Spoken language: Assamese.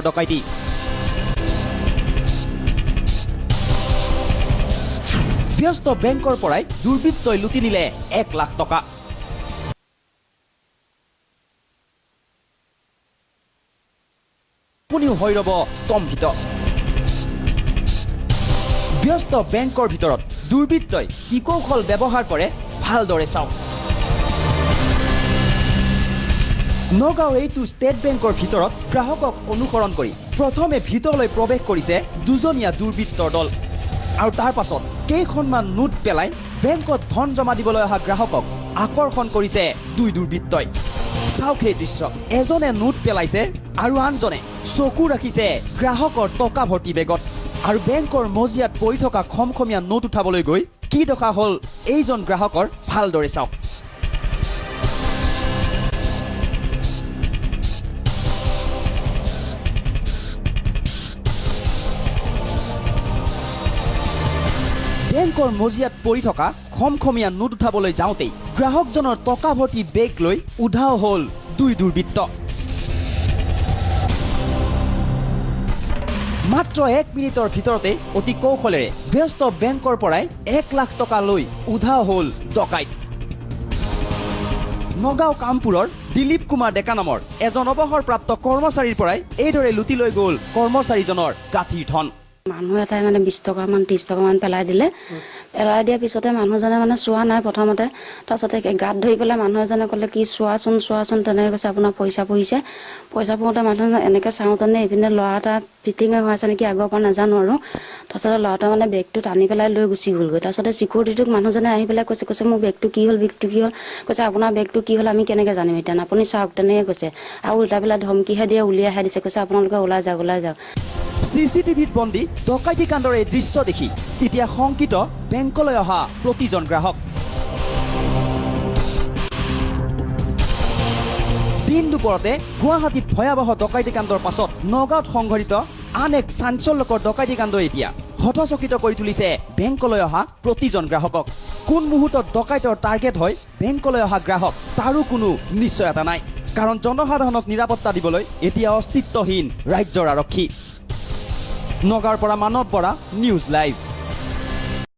ডকাইতি। ব্যস্ত বেংকৰ পৰাই দুৰ্বৃত্তই লুটি নিলে 1 লাখ টকা। আপুনিও হৈ ৰ'ব স্তম্ভিত। ব্যস্ত বেংকৰ ভিতৰত দুৰ্বৃত্তই কি কৌশল ব্যৱহাৰ কৰে, ভালদৰে চাওক। নগাঁও এইটো ষ্টেট বেংকৰ ভিতৰত গ্ৰাহকক অনুসৰণ কৰি প্ৰথমে ভিতৰলৈ প্ৰৱেশ কৰিছে দুজনীয়া দুৰ্বৃত্তৰ দল আৰু তাৰ পাছত কেইখনমান নোট পেলাই বেংকত ধন জমা দিবলৈ অহা গ্ৰাহকক আকৰ্ষণ কৰিছে দুই দুৰ্বৃত্তই। চাওক সেই দৃশ্য। এজনে নোট পেলাইছে আৰু আনজনে চকু ৰাখিছে গ্ৰাহকৰ টকা ভৰ্তি বেগত। আৰু বেংকৰ মজিয়াত পৰি থকা খমখমীয়া নোট উঠাবলৈ গৈ কি দশা হ'ল এইজন গ্ৰাহকৰ, ভালদৰে চাওক। বেংকৰ মজিয়াত পৰি থকা খমখমীয়া নোট উঠাবলৈ যাওঁতেই গ্ৰাহকজনৰ টকা ভৰ্তি বেগ লৈ উধাও হ'ল দুই দুৰ্বৃত্ত। মাত্ৰ এক মিনিটৰ ভিতৰতে অতি কৌশলেৰে ব্যস্ত বেংকৰ পৰাই 1 লাখ টকা লৈ উধাও হ'ল ডকাইত। নগাঁও কামপুৰৰ দিলীপ কুমাৰ ডেকা নামৰ এজন অৱসৰপ্ৰাপ্ত কৰ্মচাৰীৰ পৰাই এইদৰে লুটি লৈ গ'ল কৰ্মচাৰীজনৰ গাঁঠিৰ ধন। মানুহ এটাই মানে 20 টকামান, 30 টকামান পেলাই দিলে। পেলাই দিয়াৰ পিছতে মানুহজনে মানে চোৱা নাই প্ৰথমতে। তাৰপিছতে গাত ধৰি পেলাই মানুহ এজনে ক'লে কি, চোৱাচোন, চোৱাচোন, তেনেকৈ কৈছে, আপোনাৰ পইচা পৰিছে। পইচা পৰোঁতে মানুহজনে এনেকৈ চাওঁতেনে এইপিনে ল'ৰা এটা ফিটিঙে হৈ আছে নেকি আগৰ পৰা নাজানো আৰু। তাৰপিছতে ল'ৰাটোৱে মানে বেগটো টানি পেলাই লৈ গুচি গ'লগৈ। তাৰপিছতে চিকিউৰিটিটোক মানুহজনে আহি পেলাই কৈছে, কৈছে মোৰ বেগটো কি হ'ল, বেগটো কি হ'ল? কৈছে, আপোনাৰ বেগটো কি হ'ল আমি কেনেকৈ জানিম এতিয়া, আপুনি চাওক, তেনেকৈ কৈছে। আৰু উল্টা পেলাই ধমকিহে দিয়ে, উলিয়াইহে দিছে। কৈছে, আপোনালোকে ওলাই যাওক, ওলাই যাওক। চি চি টিভিত বন্দী ডকাইতি কাণ্ডৰ এই দৃশ্য দেখি এতিয়া শংকিত বেংকলৈ অহা প্ৰতিজন গ্ৰাহক। দিন দুপৰতে গুৱাহাটীত ভয়াৱহ ডকাইতি কাণ্ডৰ পাছত নগাঁৱত সংঘটিত আন এক চাঞ্চল্যকৰ ডকাইতি কাণ্ডই এতিয়া হতচকিত কৰি তুলিছে বেংকলৈ অহা প্ৰতিজন গ্ৰাহকক। কোন মুহূৰ্তত ডকাইতৰ টাৰ্গেট হয় বেংকলৈ অহা গ্ৰাহক, তাৰো কোনো নিশ্চয়তা নাই। কাৰণ জনসাধাৰণক নিৰাপত্তা দিবলৈ এতিয়া অস্তিত্বহীন ৰাজ্যৰ আৰক্ষী। নগাঁৱৰ পৰা মানৱ বৰা, নিউজ লাইভ।